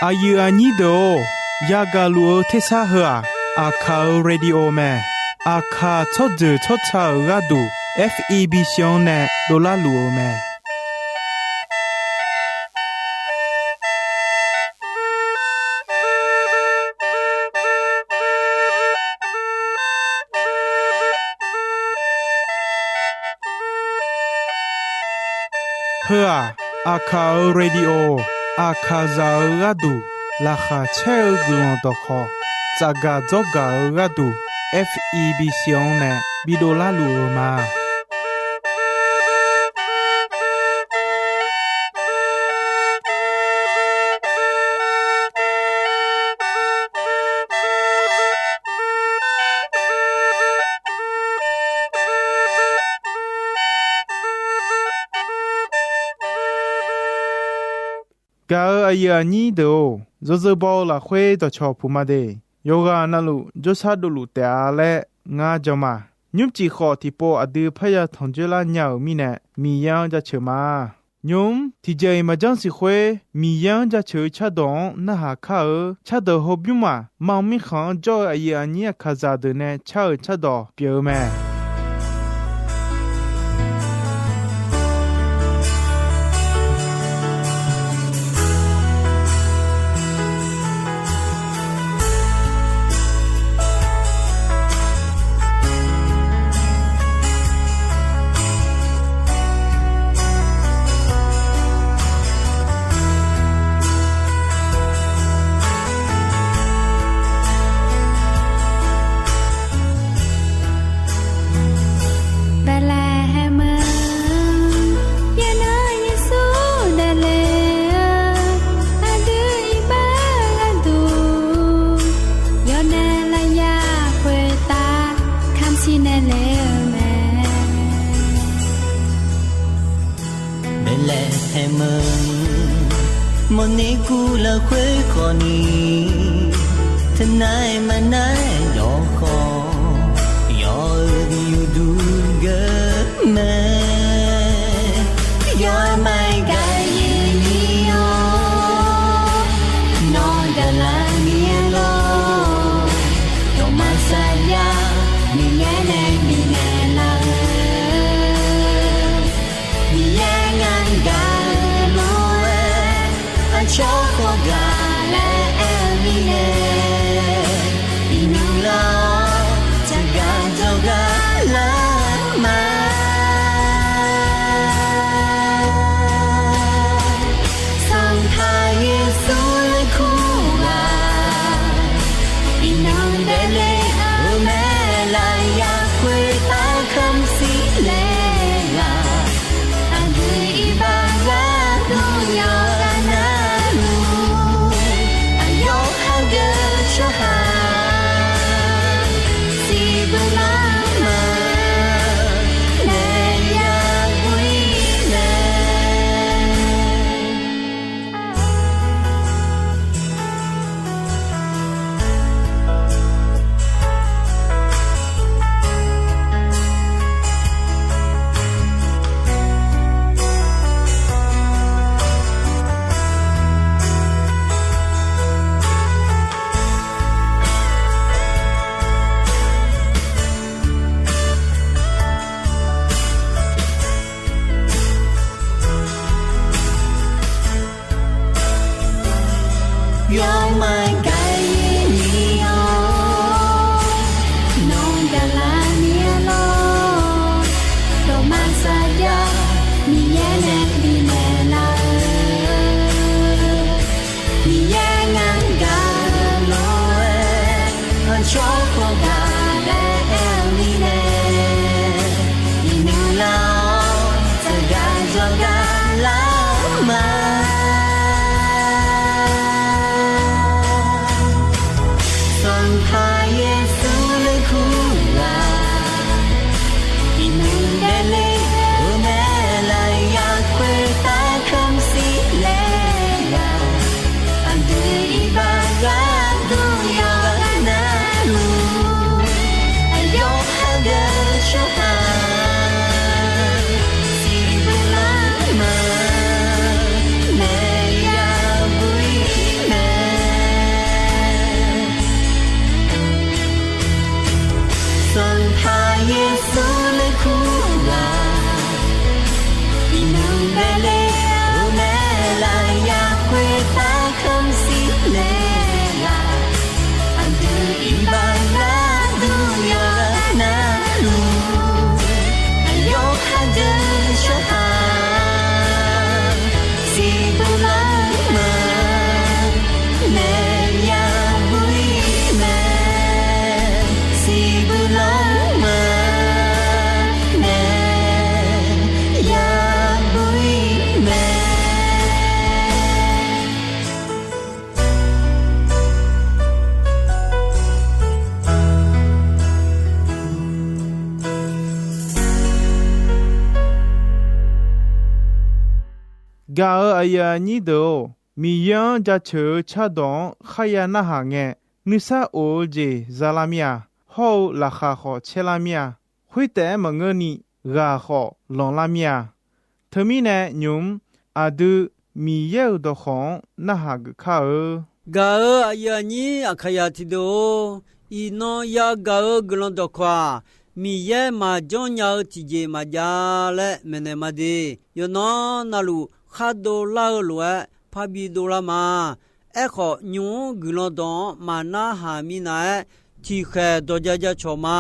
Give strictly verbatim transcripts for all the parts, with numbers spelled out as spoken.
Aqyuif aqnyir deuq-or, yagaq luf-eu tersar heu-aq, Aqkaq-euq radio mae. Aqkaq tsawrjeuq tsawrca-euq gharduq, F E B C-anr nae dovlar luf-eu mae. Heu-aq, Aqkaq-euq radio, Aqkaqzaq-euq gharduq laqkhaq caer-eu guiqlanq dawqkhawq, tsafgaq dzawrgaq-eu gharduq, F E B C-anr nae bidovlar luf-eu ma. Gaq-euq aqyuif aqnyir deuq-or, yawzeu baw-eu lafkhoer dawqcawq puq ma de. Yawqghaq navluf jawrshar dovluf taef-a laer ngar jan ma. Nymrcif khawf tiqpov aqdui parya tanqjoer lar nya-euq mirnae, Miqyaer-anr jaceuq ma. Nymq-mr tiqjeq-iq maqjanr siq khoer, Miqyaer-anr jaceuq-eu cardawq-anr narhaq kar-eu. Cardawq hawbymr-aq, mam mirkhanq-anr jawr-eu aqyuif aqnyir Aqkaqzaq deuq nae car-euq cardawq pyeuf-eu mae. Beqlaeqhaeq meuq, yaernar Yeqsur daefle-eu, aqdui iqbax gharduq, yawnaeq lafyaq khoertav kamq siqnaeq le-eu mae. Beqlaeqhaeq meuq, mawrner kuv lafkhoer khawfni, teunav-aer maqnar-aer yawqkhawf, yawf-euq uqduq geur mae. Yawqha maqgaq-iq ni-awr, nawr gaqlaq mir-aer lor, dawqma sarjax Miqyaer nae bifnaeq laf-eu, Miqyaer ngar gaq-eu lof-aer, aqcawq khawf gaq laer aer-eu mirnae, iqnymr lar-awr tsaqgaq dzawrgar lar ma. Aerle-eu mae laf yar khoertav kamq siqle laf, aqdui iqbax gharduq yawqghaq navluf, aqyawf khar deuq shawrtaq siqbuq lanr ma, nae yabuq-ir mae, siqbuq lanr ma, nae yabuq-ir mae. Gaq-euq aqyuif aqnyir deuq-or, Miqyaer-anr jaceuq-eu cardawq-anr kharya narhaq ngae, nuisar of-eu jeq za lar mir-a. Hawr-eu laqkhaq khawf caer lar mir-a. Khoertaef-aer maqngeurni ghaq khawf lanq lar mir-a. Teumirnae nymq-mr aqdui Miqyaer-euq dawqkawq-anr narhaq geuf kar-eu. Gaq-euq aqyuif aqnyir Aqkaqyaq tiqdeuq-or, iqnan yagaq-eu guiqlanq dawqkawq-aq, Miqyaer maqjanr nya-eu tiqjeq maqjav laer maeqnaeq ma de. Yawqnan navluf khar dovlar-eu lof-aer parbi dovlar ma. Aerkhawf, nymq-mr guiqlanq dawq-anr maqnarhaq minav-aer, tiqkhaeq dawq ja ja cawq ma.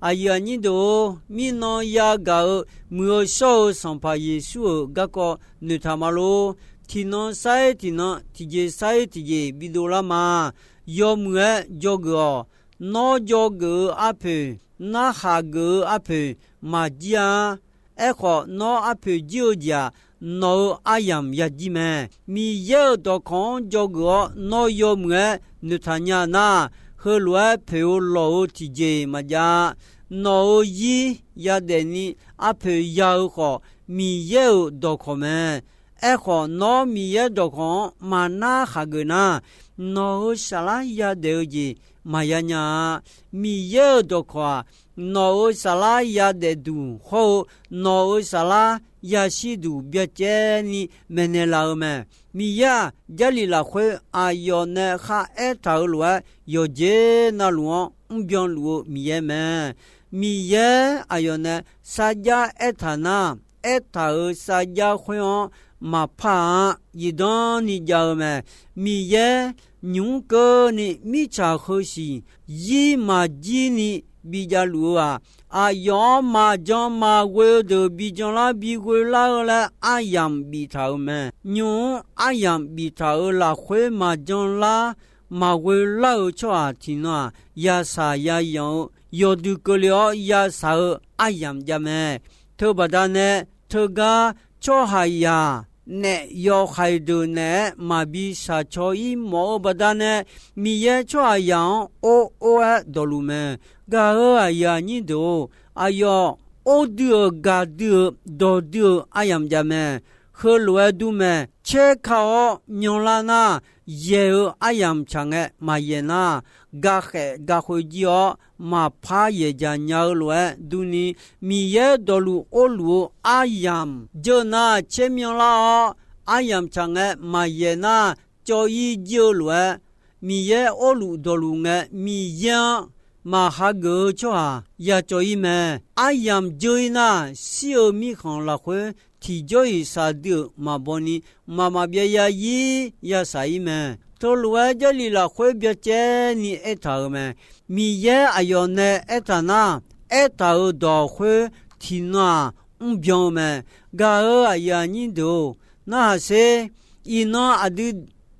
Aqyuif aqnyir deuq-or, mirnan yagaq-eu muiq-eu shawr-eu Sanqpaq Yeqsur-euq garkawv noeqtaq ma lor. Tiqnan sar-ir tiqnan, tiqjeq sar-ir tiqjeq bidov lar ma. Yawmuiq-aer dzawgeuf-awq. Nawr dzawgeuf-eu arpoeq, narhaq geuf-eu arpoeq maqjir-a. Aerkhawf, nawr arpoeq jir-eu jeq-aq, nawq-euq aryamq yajir mae. Miqyaer-euq dawqkawq-anr dzawgeuf-awr, nawr yawmuiq-aer noeqtaq nya nar, heulof-aer poeq-eu lawq-eu tiqjeq maqjav. Nawq-euq zir yadaef ni arpoeq ya-eu khawf, Miqyaer-euq dawqkawq mae. Aerkhawf, nawr Miqyaer dawqkawq-anr maqnar khaqgeuf nar, nawq-euq saflar yadaef-eu jeq maqya nya-a. Miqyaer-euq dawqkawq-aq, nawq-euq saflar yadaef duq hawr-eu, nawq-euq saflar yashir duq byacaevni maeqnaeq laf-eu mae. Miqyaer-aq, Jarlif lafkhoer aqyawf nae kharaer taq-euq lof-aer, yawqjeq navluf-anr mrbyan luf-eu Miqyaer mae. Miqyaer aqyawf nae sarjax aertaq nar, aertaq-euq sarjax khoer-anr maqpar-a, zifdan ni jav-eu mae. Miqyaer nymq-mr keuvni mirtsaq heu siq zir maqjir ni bijav luf-eu-aq, aqyawf-anr maqjan maqghoe-eu deuq bijan lar bighoe lar-eu laer aryamq biftaq-euq mae. Nymq-mr aryamq biftaq-euq lafkhoer maqjan lar maqghoe lar-eu tsawrhaq tiqnan-aq, yasaq yayanq-eu yawdui keuvle-awr yasaq-eu aryamq jav mae. Teubaqda nae teugar tsawrhaqzaq naef yawhaiq deuq naeq-aer maqbi shaqcaw-ir mawf-eu baqda nae, Miqyaer tsawrhaqzaq-anr or or-aer dawqluf mae. Gaq-euq aqyuif aqnyir deuq-or, aqyawf or dui-euq gaq dui-euq dawq dui-euq aryamq jav mae. Heulof-aer dur mae. Caer ka-awr nyanlar nar, yaeq-eu aryamq tsaq ngae maqyaeq nar, gakhaef gakhoe jir-awr maqpar yaeqdzaq nya-eu lof-aer durni, Miqyaer dawqluf orluf-eu aryamq jeur nar, caer myanlar-awr aryamq tsaq ngae maqyaeq nar, cawv-ir jir-eu lof-aer, Miqyaer orluf dawqluf ngae Miqyaer-anr maqhageuf-eu tsawrhaq yacawv-ir mae. Aryamq jeur-ir nar, shir-eu mirkhanq lafkhoer tiqjawr-iq shaqdui-euq maqbaw ni, mqmaq maqbyav ya-ir yashaq-ir mae. Teulof-aer Jarlif lafkhoer byacaevni aertaq-euq mae. Miqyaer aqyawf nae aertaq nar, aertaq-euq dawq khoer tiqnan-aq mrbyan-eu mae. Gaq-euq aqyuif aqnyir deuq-or, narhaq sher. Iqnan aqdui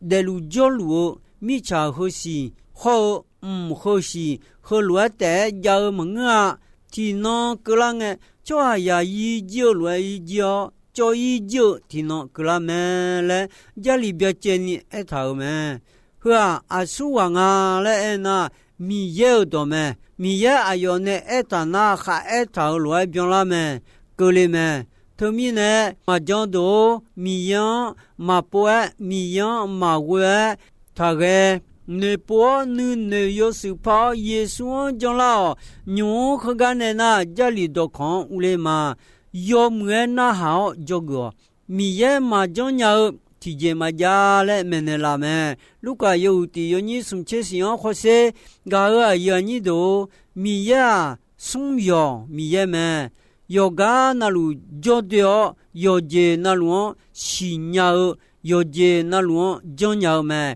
daefluf jawrluf-eu mirtsaq heusiq hawr-eu mq heusiq heulof-aer taef-aer jav-eu maqngeur-a. Tiqnan keuvlar ngae, tsawrhaqzaq yir jir-eu lof-aer yir jir-awr, cawv-ir jir-eu tiqnan keuvlar mae laer Jarlif byacaevni aertaq-euq mae. Heu-aq, aqsur ghaq nga laer aernar, Miqyaer-euq dawq mae. Miqyaer aqyawf nae aertaq nar, kharaer taq-euq lof-aer byanlar mae. Keuvle mae. Teumirnae, maqjan deuq-or, Miqyaer-anr maqpov-aer, Miqyaer-anr maqghoe-aer taqghae. Noeqpov-awr nuinoeq yawshuif par-awr, Yeqsur-anr janlar-awq. Nymq-mr heugar nae nar, Jarlif dawqkawq-anr urler ma. Yawmuiq-aer narhaq-awr dzawgeuf-awq. Miqyaer maqjanr nya-eu tiqjeq maqjav laer maeqnaeq laf mae. Lurkaf yawhuiq tiq yawnyir smq tser shif-anr hawsher. Gaq-euq aqyuif aqnyir deuq-or, Miqyaer-aq, smr yawq Miqyaer mae. yawqgar navluf jawrdoe-awr, yawqjeq navluf-anr siqnya-eu, yawqjeq navluf-anr janrnya-eu mae.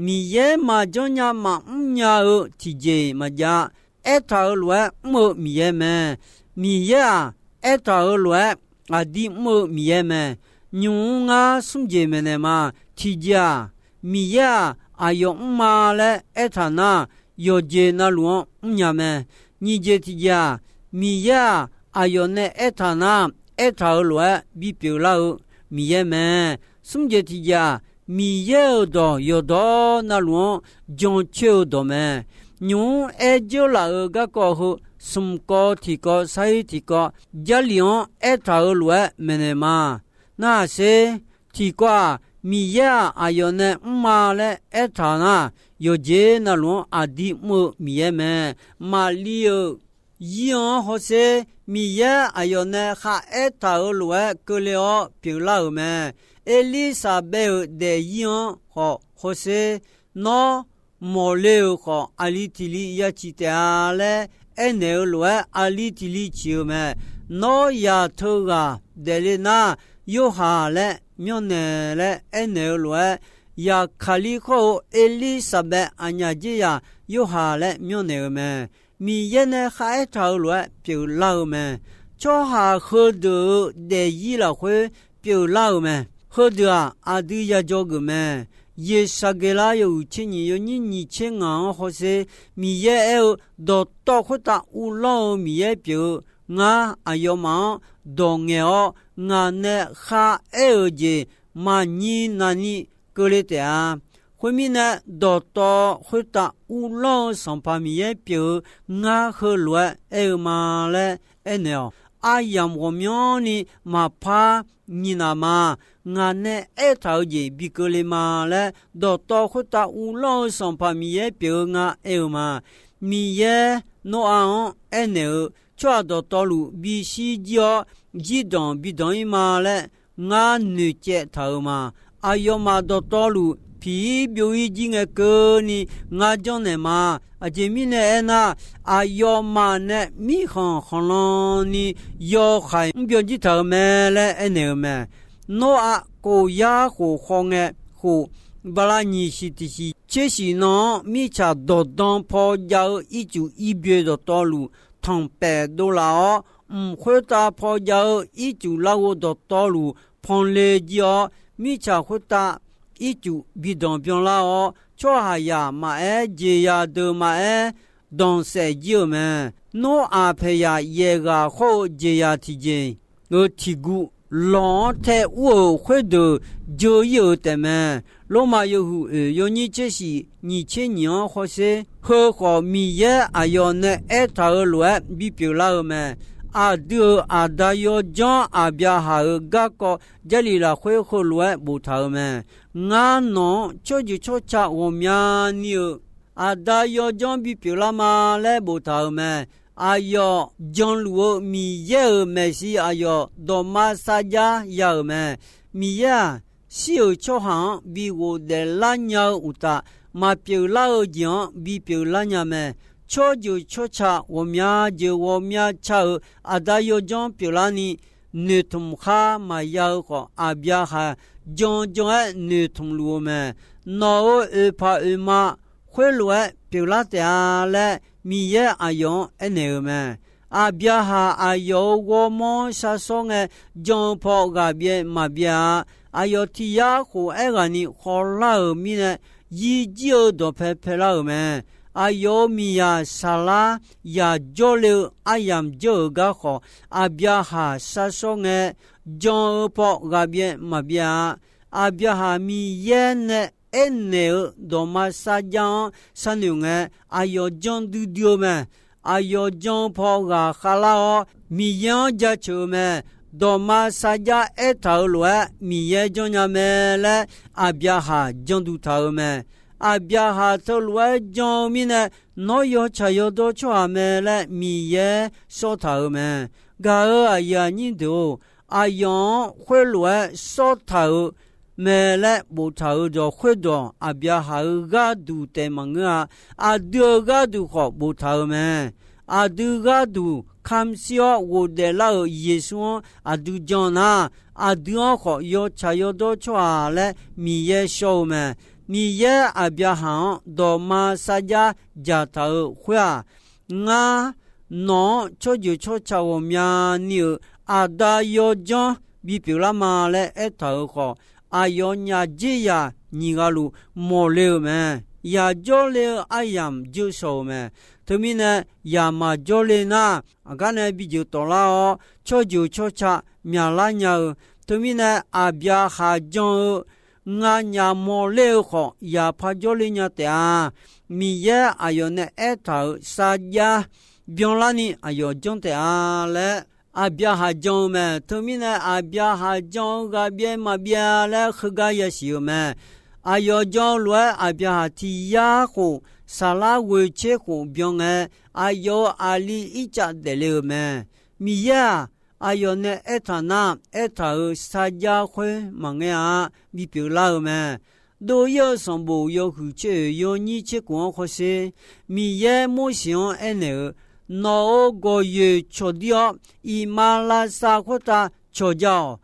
Miqyaer maqjanrnya maqmr nya-eu tiqjeq maqjav. Aertaq-euq lof-aer mr-eu Miqyaer mae. Miqyaer-aq, aertaq-euq lof-aer aqdir mr-eu Miqyaer mae. Nymq-mr ngar smr jeq maeqnaeq ma. Tiqjeq-aq, Miqyaer-aq, aqyawf mr ma laer aertaq nar, yawqjeq navluf-anr mrnya mae. Nyiq jeq tiqjeq-aq, Miqyaer-aq, aqyawf nae aertaq nar, aertaq-euq lof-aer bipyeuf lar-eu Miqyaer mae. Smr jeq tiqjeq-aq, Miqyaer-euq dawq yawqdawq navluf-anr jancoer-eu dawq mae. Nymq-mr aer dzeur laf-euq garkawv heu, smq kawv tiqkawv, sar-ir tiqkawv, Jarlif-anr aertaq-euq lof-aer maeqnaeq ma. Narhaq sher, tiqkawv-aq, Miqyaer-aq, aqyawf nae mr ma laer aertaq nar, yawqjeq navluf-anr aqdir mr-eu Miqyaer mae. Maqli-euq zir-anr hawsher, Miqyaer aqyawf nae kharaertaq-euq lof-aer keuvle-awr pyeuflar-euq mae. Erlirsaqbaev-euq daefzir-anr khawf hawsher, nawr mawqle-euq khawf, aqli tiq li ya ciq taef-a laer aernaeq-eu lof-aer, aqli tiq li ciq-eu mae. Nawr yaq teughaq daefle nar, Yorhaq laer myanrnaeq laer aernaeq-eu lof-aer, yaqkaqlir khawr-eu Erlirsaqbaev aqnyaf dzerzaq Yorhaq laer myanrnaeq-eu mae. Miqyaer nae kharaertaq-euq lof-aer pyeuflar-eu mae. Tsawrhaq heudeuq-euq daefzir lafkhoer pyeuflar-euq mae. Heudeuq-aq, aqdui yajawr geuf mae. Yeqsaqgeqlar yawhuiq tser nyiq yawnyir nyiq tser ngaq-anr hawsher, Miqyaer aer-eu, dawqtawv khoertav uvlanr-eu Miqyaer pyeuf-eu, ngar aqyawfmaf-anr dawq ngaeq-awr, ngaq nae kharaer-euq jeq maqnyir navni keuvle taef-a. Khoermirnae, dawqtawv khoertav uvlanr-eu Sanqpaq Miqyaer pyeuf-eu ngar heulof-aer aer-eu ma laer aernaeq-awq. Aryamq ghawqmyanrni maqpar nyiq naq ma. Ngaq nae aertaq-eu jeq bi keuvle ma laer, dawqtawv khoertav uvlanr-eu Sanqpaq Miqyaer pyeuf-eu ngar aer-eu ma. Miqyaer Noraq-anr aernaeq-eu, tsawrhaq dawqtawvluf bishir jir-awr, zirdanq bidanq-ir ma laer ngar noeqcaev taq-euq ma. Aqyawfmaf dawqtawvluf piq-ir byov-ir jir ngae keuvni ngar janrnaeq ma. Aqjeq mirnae aernar, aqyawfmaf nae mirkhanq khanqlan ni yawhaiq mrbyan jir taq-euq mae laer aernaeq-euq mae. Noraq kof yar khof khaw ngae khof, bala nyiq siq tiq siq tser siq nan-anr mirtsaq dawqdan paw jav-eu ircuf irbyoe dawqtawvluf tanqpaef dovlaf-awr, mq khoertav paw jav-eu ircuf larghov dawqtawvluf panle jir-awr, mirtsaq khoertav ircuf bidanq byanlar-awr, tsawrhaqzaq maqaer, jeqzaq deuq maqaer, danqsaef jir-euq mae. Noraq paeqzaq yaeq ghaq hawr-eu jeqzaq tiqjeq-euq tiq guv lawq-anr tae ur-euq khoerdeuq dzeur-ir-euq taefmae. Lormav yawhuiq oeq yawnyir tser shiq nyiq tser nyiq-anr hawsher, heu khawf Miqyaer aqyawf nae aertaq-euq lof-aer bipyeuf lar-eu mae. Aqdui-euq aqda yawdzanr Aqbyaqhaq-euq garkawv Jarlif lafkhoer heulof-aer boftaq-euq mae. Ngar nawq-anr tsawrjeuq tsawrca ghawqmyani-euq aqda yawdzanr bipyeuf lar ma laer boftaq-euq mae. Aqyawf janluf-eu Miqyaer-euq maeqshi aqyawf dawqma sarjax ya-euq mae. Miqyaer-aq, shir-euq tsawrhaq-anr bi ghofdaef lar nya-eu uqtaf, maqpyeuf lar-eu jeq-anr bipyeuf lar nya mae. Tsawrjeuq tsawrca ghawqmya jeuq ghawqmya ca-euq aqda yawdzanr pyeuflarni, noeqtmq khar maqya-eu khawf, Aqbyaqhaq jan jan-aer noeqtmq luf-eu mae. Nawq-euq oeqpaq oeqma khoerlof-aer pyeuflar taef-a laer, Miqyaer aqyawf-anr aernaeq-euq mae. Aqbyaqhaq aqyawf-euq ghawrmawr-anr sharshawr ngae, jan-eu paw ghaq byaev maqbyaev-a. Aqyawf tiq yar khof aerghaqni khawvlar-euq mirnae, yirjir-eu dawqpae paelar-euq mae. Aqyawf-euq miqzaq saqlar yaq jawrle-eu aryamq jawr-euq gar khawf, Aqbyaqhaq sharshawr ngae, jan-eu paw ghaq byaev maqbyaev-a. Aqbyaqhaq Miqyaer nae aernaeq-eu dawqma sarjax-anr sharnoeq ngae, aqyawf jan duidui-eu mae. Aqyawf jan-eu paw ghaq khavlar-awr, Miqyaer-anr jaceuq-eu mae. Dawqma sarjax aertaq-euq lof-aer Miqyaer janrnya mae laer, Aqbyaqhaq janduq taq-euq mae. Aqbyaqhaq teulof-aer jan-eu mirnae, nawr yawtsaq yawdawr tsawrhaq mae laer Miqyaer sawr taq-euq mae. Gaq-euq aqyuif aqnyir deuq-or, aqyawf-anr khoerlof-aer sawr taq-euq mae laer boftaq-euq dawq khoerdawq, Aqbyaqhaq-euq gharduq taef maqngeur-a. Aqdui-euq gharduq khawf boftaq-euq mae. Aqdui gharduq kamq shir-awr ghofdaef lar-euq Yeqsur-anr aqdui jan nar, aqdui-anr khawf yawtsaq yawdawr tsawrhaq laer Miqyaer shawr-eu mae. Miqyaer Aqbyaqhaq-anr dawqma sarjax dzaqtaq-euq khoer-aq, ngar nawq-anr tsawrjeuq tsawrca ghawqmyani-euq aqda yawdzanr bipyeuf lar ma laer aertaq-euq khawf, aqyawf nyaf dzer yaq nyiq ghaq luf mawqle-euq mae. Yaq jawrle-eu aryamq jeursawq-euq mae. Teumirnae, yaq maqjawr le nar, aqgar nae bijeuq tawflar-awr, tsawrjeuq tsawrca myaqlar nya-eu. Teumirnae, Aqbyaqhaq jan-eu nganyaf mawqler-eu khawf, yaq par jawrle nya taef-a. Miqyaer aqyawf nae aertaq-euq sarjax byanlarni aqyawf janr taef-a laer, Aqbyaqhaq jan-eu mae. Teumirnae, Aqbyaqhaq jan-eu ghaq byaev maqbyaev laer heugar yasiq-euq mae. Aqyawf jan-eu lof-aer Aqbyaqhaq tiq yar khof, saqlar ghoeq tser khof byan ngae, aqyawf-euq aqli Irtsav daefle-euq mae. Miqyaer-aq, aqyawf nae aertaq nar, aertaq-euq sarjax khoer maqngae-a, bipyeuf lar-eu mae. Dov-ir-eu sanqbof yawhuiq tser-oeq yawnyir tser khof-anr hawsher. Miqyaer Morseq-anr aernaeq-eu, Nawq-euq gawqyoeq cawqdir-awr, iqmalavshav khoertav cawqja-awq.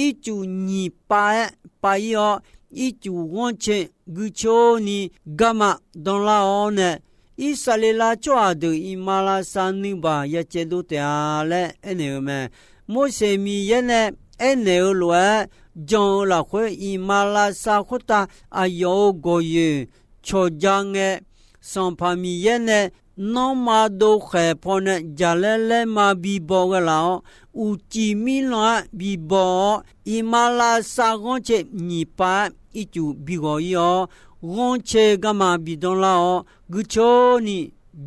Ircuf nyiq pav-aer pav-ir-awr, ircuf ghanrcae guicoer ni garma danlar-awr nae, Irsaqleqlav tsawrhaq deuq iqmalavshav nuibaq ya caevdov taef-a laer aernaeq-eu mae. Morseq Miqyaer nae aernaeq-eu lof-aer jan-eu lafkhoer, iqmalavshav khoertav aqyawf-euq gawqyoeq cawqja ngae, Sanqpaq Miqyaer nae nanrma dov khaeq pawnae jaqlaer laerma bibaw ghae laf-awr, uqcif mirlan-aer bibaw-awr, iqmalavshav ghanrcae nyiq pav-aer ircuf bighawq-ir-awr, ghanrcae garma bidanlar-awr, guicoer ni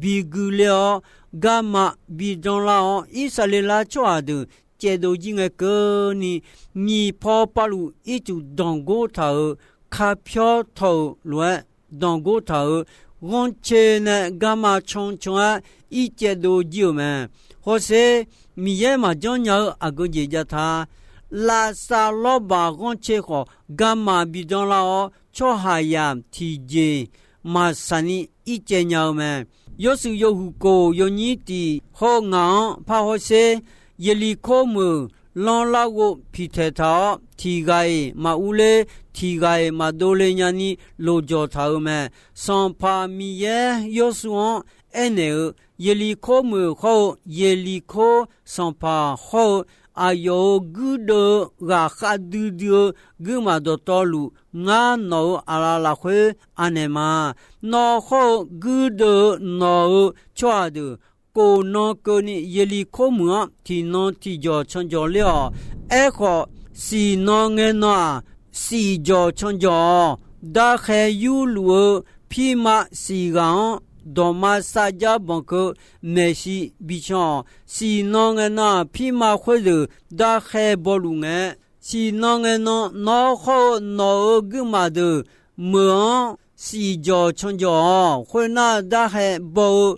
bigui ler-awr, garma bidanlar-awr, Irsaqleqlav tsawrhaq deuq caevdov jir ngae keuvni, nyiq paw pavluf ircuf danqgor taq-euq, kapyawr tawq-euq lof-aer danqgor taq-euq, ghanrcae nae garma cancan-aer ircaevdov jir-euq mae. Hawsher, Miqyaer maqjanr nya-eu aqgeu jeq jav ta. Lavsav lawrbaq ghanrcae khawf garma bidanlar-awr, tsawrhaqzaq tiqjeq maqsaq ni ircaev nya-eu mae. Yawshuif yawhuiq kof yawnyir tiq hawr-eu ngaq-anr par hawsher. Yeqliqkor meuq lanrlar ghov piqtaeq taq-awr, tiq ghaq-iq maqurler, tiq ghaq-iq maqdov le nyani lofjawq taq-euq mae. Sanqpaq Miqyaer Yawshuif-anr aernaeq-eu, Yeqliqkor meuq hawr-eu, Yeqliqkor sanqpaq hawr-eu, aqyawf-euq guirdeuv-eu ghaqkhav duidui-eu guirmaf dawqtawvluf, ngar nawq-euq aqlaf lafkhoer anaeq ma. Nawr hawr-eu guirdeuv-eu nawq-euq tsawrhaq deuq, kof nan keuvni Yeqliqkor meuq-anr tiqnan tiqjawq canjawq ler-awq. Aerkhawf, siqnan ngae nan-aq, siqjawq canjawq-awq. Darkhae yurluf-eu pirma siqghaq-anr dawqma sarjax banqkeuv maeqshi bican-awq. Siqnan ngae nan-aq, pirma khoerdeuq darkhae bawluf ngae, siqnan ngae nan nawr hawr-eu nawq-euq guirmaf deuq meuq-anr siqjawq canjawq-awq. Khoernar, darkhae baw-eu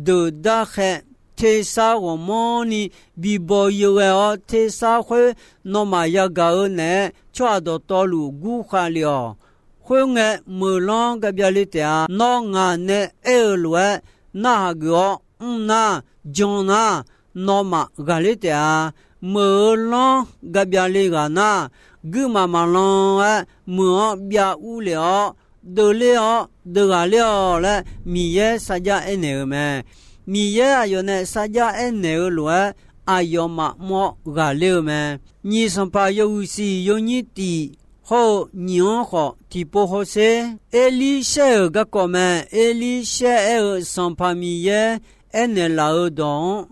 deuq darkhae tersar ghawqmanrni bibaw yeu ghae-awr, tersar khoer nawmaf yagaq-eu naeq-aer tsawrhaq dawqtawvluf gurkhav lef-awq. Khoerngae, meuqlanr gabyav le taef-a. Nawr ngaq nae aer-eu lof-aer narhaq geuf-awr mr nar, jan nar, nawmaf ghaqler taef-a. Meuq-eu lanr gabyav le ghaq nar, guirmaf maqlan-aer meuq-anr byav urlef-awr, deuvler-awr deuv ghaqler-awq laer Miqyaer sarjax aernaeq-eu mae. Miqyaer aqyawf nae sarjax aernaeq-eu lof-aer, aqyawfmaf mr-awr ghaqler-eu mae. Nyiq Sanqpaq yawhuiq siq yawnyir tiq hawr-eu nyiq-anr khawf tiqpov hawsher. Erlirshaer-euq garkawv mae. Erlirshaer aer-eu, Sanqpaq Miqyaer aernaeq laf-eu dawq-anr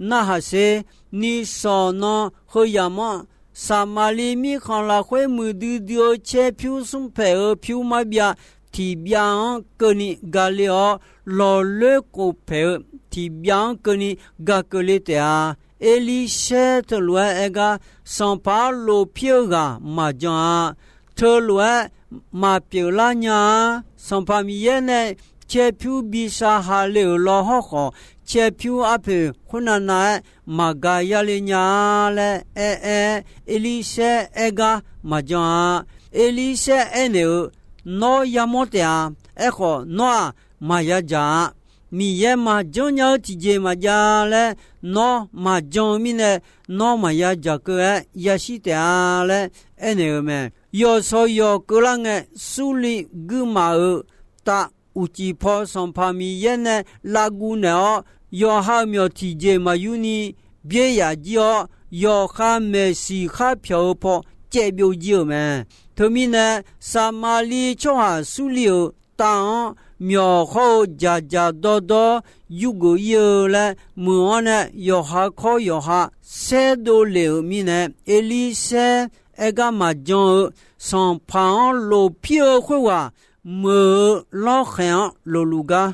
narhaq sher. Nishawq nan heu yamq-anr, Saqmaqliv mirkhanq lafkhoer muiqdui dui-eu caer pyur smr paeq-eu pyur marbyav tiqbyav-anr keuvni gale-awr, lawqloer khof paeq-eu tiqbyav-anr keuvni gakeuv le taef-a. Erlirshaer teulof-aer aer gar, Sanqpaq-anr lofpir-eu ghaq maqjan-a. Teulof-aer maqpyeuf lar nya-a. Sanqpaq Miqyaer nae caer pyur bi sar ha le-euq law hawrkhawf, caer pyur arpoeq khoernav nav-aer maqgaq yale nya-a laer aer-aer, Erlirshaer aer gar maqjan-a. Erlirshaer aernaeq-eu, Nawr yamawr taef-a. Aerkhawf, nawr-aq, maqya dzaq-a. Miqyaer maqjanr nya-eu tiqjeq maqjav laer, nawr maqjan-eu mirnae, nawr maqya dzaq keuv-aer yashir taef-a laer aernaeq-eu mae. Yawqshawq yawq keuvlar ngae, Surliv guirmaf-euq tav uqcif paw Sanqpaq Miqyaer nae lavguv naeq-awr, yawqha-euq myawq tiqjeq maqyur ni byaer yaf jir-awr, yawqha maeqsiq khar pyawq-eu paw caev byov jir-euq mae. Teumirnae, Saqmaqliv tsawrhaq Surliv-euq tav-anr myawq hawr-eu dzaqdzaq dawrdawr yurgeuf ir-eu laer, meuq-anr nae yawqha kawr yawqha saerdov lef-euq mirnae, Erlirsaer aer gar maqjan-eu sanqpaq-anr lofpir-eu khoerghaq, meuq-euq lawrkhaeq-anr lofluf gar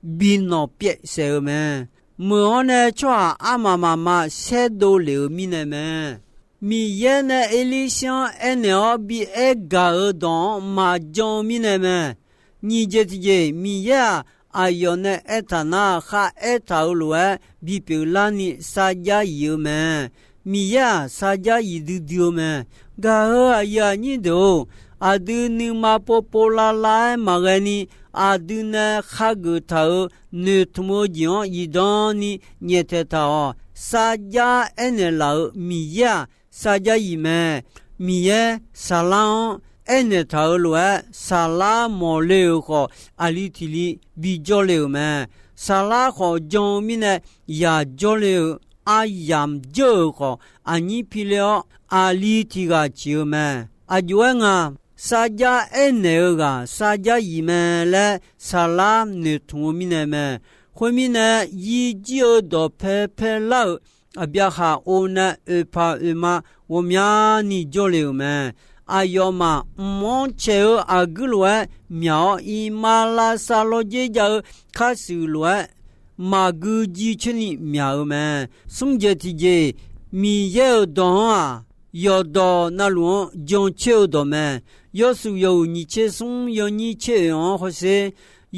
bi nawq pyaev saef-eu mae. Meuq-anr nae tsawrhaq armaf mafma saerdov lef-euq mirnae mae. Miqyaer nae Erlirsaer-anr aernaeq-awr bi aer gaq-euq dawq-anr maqjan-eu mirnae mae. Nyiq jeq tiqjeq, Miqyaer-aq, aqyawf nae aertaq nar, kharaertaq-euq lof-aer bipyeuf larni sarjax yif-eu mae. Miqyaer-aq, sarjax yif duidui-eu mae. Gaq-euq aqyuif aqnyir deuq-or, aqdui nuima povpov lavlav-aer maqghae ni, aqdui nae khageuf taq-euq noeqtmq-eu jeq-anr zifdan ni nyaeftaeq taq-awq. Sarjax aernaeq laf-euq Miqyaer-aq, sarjax yif mae. Miqyaer Saqlar-anr aernaeq taq-euq lof-aer, Saqlar mawqle-euq khawf, aqli tiq li bijawr le-euq mae. Saqlar khawf jan-eu mirnae, yaq jawrle-euq aryamq jeur-euq khawf, aqnyir pi le-awr, aqli tiq ghaq ciq-eu mae. Aqjox-aer nga, sarjax aernaeq-eu ghaq sarjax yif mae laer Saqlar noeqtmq-eu mirnae mae. Khoermirnae, yirjir-eu dawqpae paelar-euq Aqbyaqhaq or nae oeqpaq oeqma ghawqmyani jawrle-euq mae. Aqyawfmaf mq-anr caeq-eu aqguir lof-aer myaq-awr, iqmalavshav lawrjer jav-eu karshuif lof-aer maqgui jircoer ni myaq-eu mae. Smr jeq tiqjeq, Miqyaer-euq dawq-anr-aq, yawqdawq navluf-anr jancoer-eu dawq mae. Yawshuif yawhuiq nyiq tser smr yawnyir tser oeq-anr hawsher.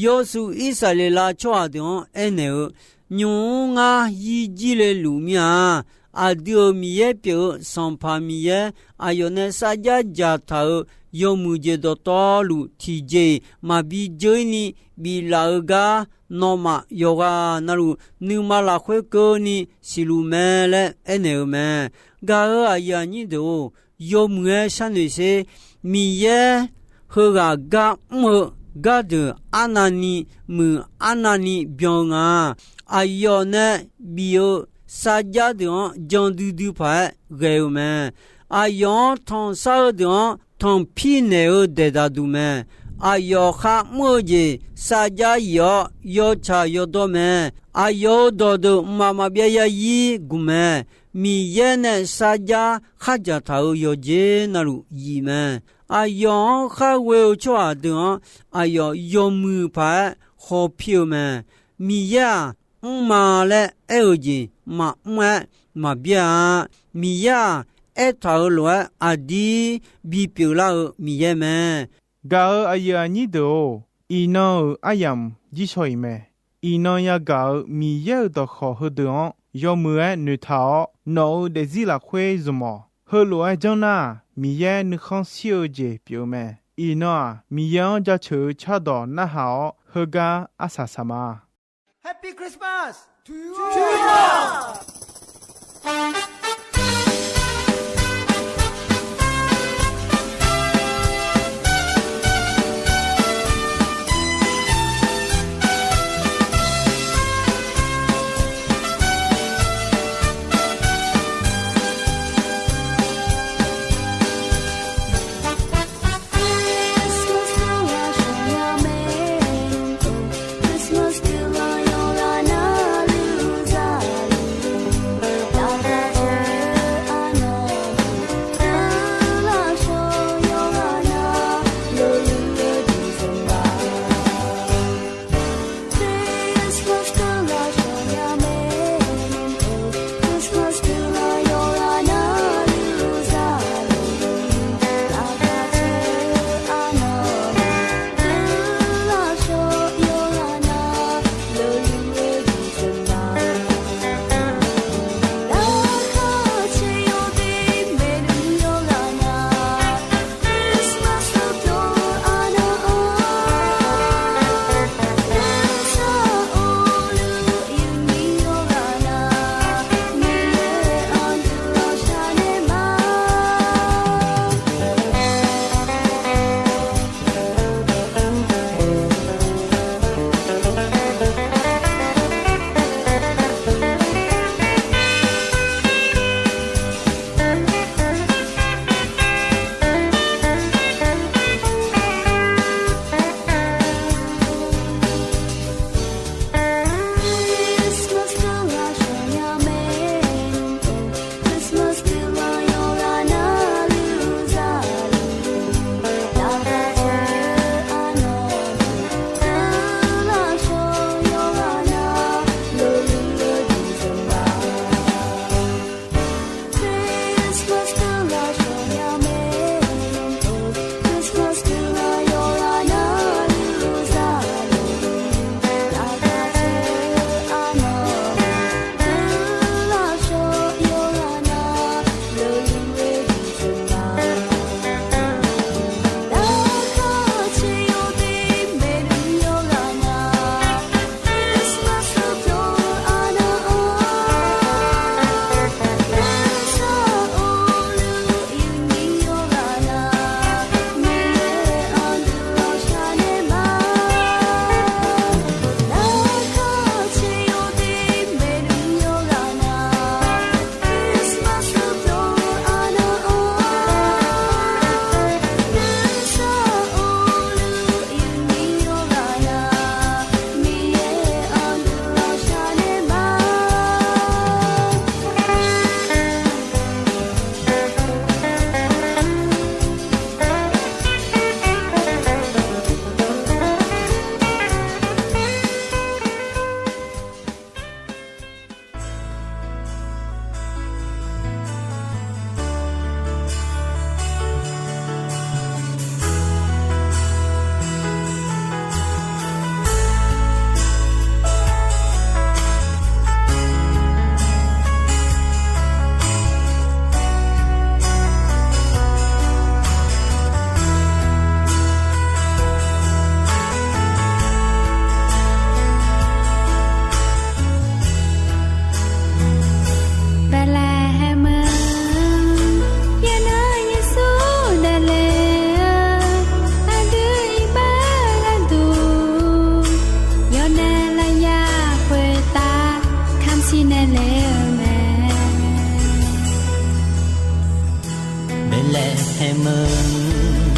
Yawshuif Irsaqleqlav tsawrhaq deuq-anr aernaeq-eu, Nymq-mr ngar yirjir le luf mir-a. Aqdui-euq Miqyaer pyeuf-eu Sanqpaq Miqyaer, aqyawf nae sarjax dzaqtaq-euq yawmuiq jeq dawqtawvluf tiqjeq-iq maqbi dzeur-ir ni biflaf-eu gar, nawmaf yawqghaq navluf nuima lafkhoer keuvni siqluf mae laer aernaeq-eu mae. Gaq-euq aqyuif aqnyir deuq-or, yawmuiq-aer sharnoeq sher. Miqyaer heughaq gar mr-eu gardeuq arnavni muiq, arnavni byan-eu nga. Aqyawf nae bif-eu sarjax deuq-anr jan duidui paq-aer ghae-eu mae. Aqyawf-anr tanqshar-eu deuq-anr tanqpir naeq-eu daeqdaq duq mae. Aqyawf kharmr-eu jeq sarjax yif-awr yawtsaq yawdawr mae. Aqyawf-euq dawqdeuq mqmaq maqbyav yazir gmq mae. Miqyaer nae sarjax khardzaq taq-euq yawqjeq navluf yif mae. Aqyawf-anr khar ghoe-eu tsawrhaq deuq-anr aqyawf yawmuiq paq-aer hawpir-eu mae. Miqyaer-aq, mrma laer aer-eu jeq maqmr-aer maqbyaer-a. Miqyaer-aq, aertaq-euq lof-aer aqdir bipyeuf lar-eu Miqyaer mae. Gaq-euq aqyuif aqnyir deuq-or, iqnan-euq aryamq jirshaw-iq mae. Iqnan yagaq-euq Miqyaer-euq dawqkawq heudeuq-anr yawmuiq-aer noeqtaq-awr, nawq-euq daefzir lafkhoer zmq-awq. Heulof-aer janr nar-aq, Miqyaer nuikhanr shir-eu jeq pyeuf-eu mae. Iqnan-aq, Miqyaer-anr jaceuq-eu cardawq narhaq-awr, heugar arsaq saq ma. Happy Christmas to you all! laer haer meuq,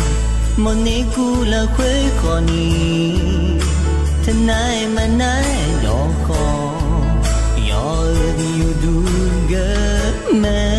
mawrner guv lafkhoer khawfni, teunav-aer maqnar-aer dawq khawf, yawf-eu uqduq geur mae.